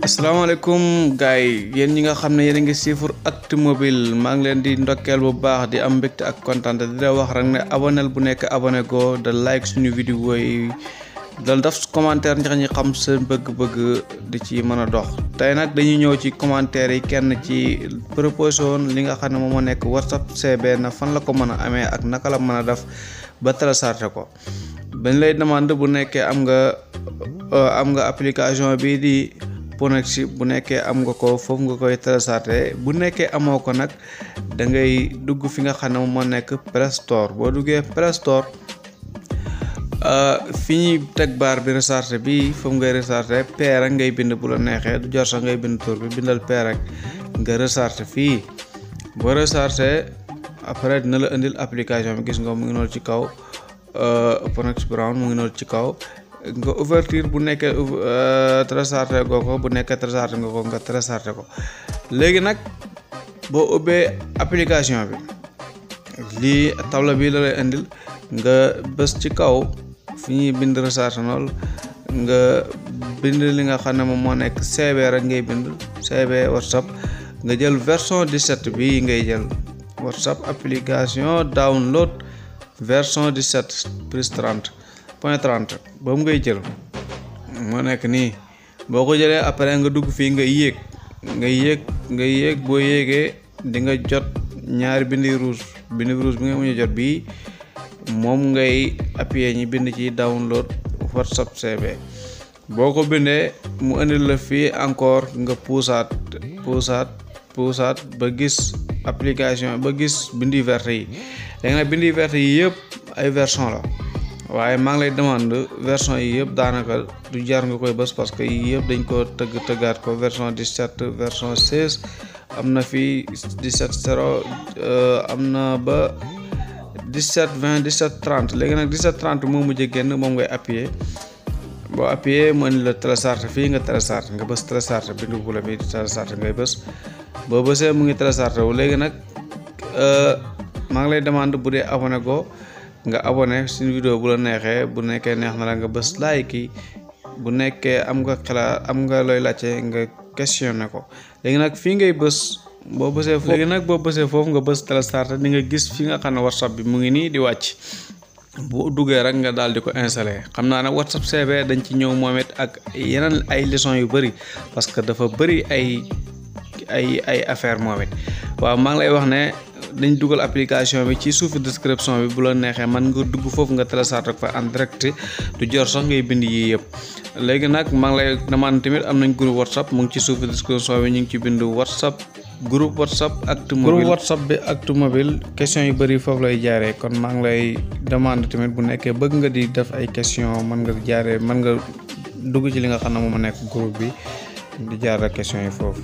asalaamaaleykum gars yi yéen ñi nga xam ne yéen a ngi siifur Actu Mobile maa ngi leen di ndokkeel bu baax di am mbégte ak kontaan di la wax rek ne abonel bu nekk abonné go da like suñu vidéo yi dal def commentaire ndax ñi xam seen bëgg-bëgg di ci mën a dox. tey nag dañuy ñëw ci commentaire yi kenn ci proposé woon li nga xam ne moom moo nekk WhatsApp CB na fan la ko mën a amee ak naka la mën a def ba télécharger ko. dañ lay demande bu nekkee am nga application bii di Ponex bu nekkee am nga ko foofu nga koy télécharger bu nekkee amoo ko nag da ngay dugg fi nga xam ne moo nekk Play Store boo duggee Play Store fi ñuy teg baar bi recharger bi foofu ngay recharger pair rek ngay bind bu la neexee du jar sax ngay bind tur bi bindal pair rek nga recharger fii boo recharger après dina la indil application bi gis nga mu ngi noonu ci kaw Ponex Brown mu ngi noonu ci kaw. nga ouverture bu nekkee télécharger ko bu nekkee télécharger nga ko nga télécharger ko léegi nag boo ubbee application bi lii tableau bi la lay indil nga bës ci kaw fi ñuy bind recharger noonu nga bind li nga xam ne moom moo nekk CB rek ngay bind CB WhatsApp nga jël version 17 bi ngay jël WhatsApp application download version 17 plus 30.30 boobu ngay jël moo nekk nii boo ko jëlee après nga dugg fii nga yéeg boo yéegee di nga jot ñaari bindi rouge bi nga mën a jot bii moom ngay appuyer ñi bind ci download WhatsApp CB boo ko bindee mu indil la fii encore nga puusaat ba gis application ba gis bindi verte yi léegi nag bindi verte yi yëpp ay version la waaye maa ngi lay demande version yi yëpp daanaka du jar nga koy bës parce que yii yëpp dañ ko tëggaat ko version 17 version 16 am na fii 17.0 am na ba 17.20 17.30 léegi nag 17.30 moo mujj génn moom ngay appuyer boo appuyer mu indi la télécharger fii nga télécharger nga bës télécharger bindu bu la bi télécharger ngay bës boo bësee mu ngi télécharger wu léegi nag maa ngi lay demande bu dee abonné go nga abonné suñu vidéo bu la neexee bu nekkee neex na la nga bës like yi bu nekkee am nga xalaat am nga looy laajte nga questionné ko léegi nag fii ngay bës boo bësee foofu nga bës télécharger di nga gis fi nga xam ne WhatsApp bi mu ngi nii di wàcc bu duggee rek nga daal di ko installé xam naa nag WhatsApp CB dañ ci ñëw moom it ak yeneen ay leçons yu bëri parce que dafa bëri ay affaire moom it waaw maa ngi lay wax ne dañ dugal application bi ci suufu description bi bu la neexee man nga dugg foofu nga télécharger fa en direct du jor sax ngay bind yii yëpp léegi nag maa ngi lay demande tamit am nañ groupe WhatsApp mu ngi ci suufu description bi ñu ngi ci bind WhatsApp groupe WhatsApp Actu Mobile groupe WhatsApp bi Actu Mobile question yu bëri foofu lay jaaree kon maa ngi lay demande tamit bu nekkee bëgg nga di def ay question mën nga dugg ci li nga xam ne moom nekk groupe bi di jaaree question yi foofu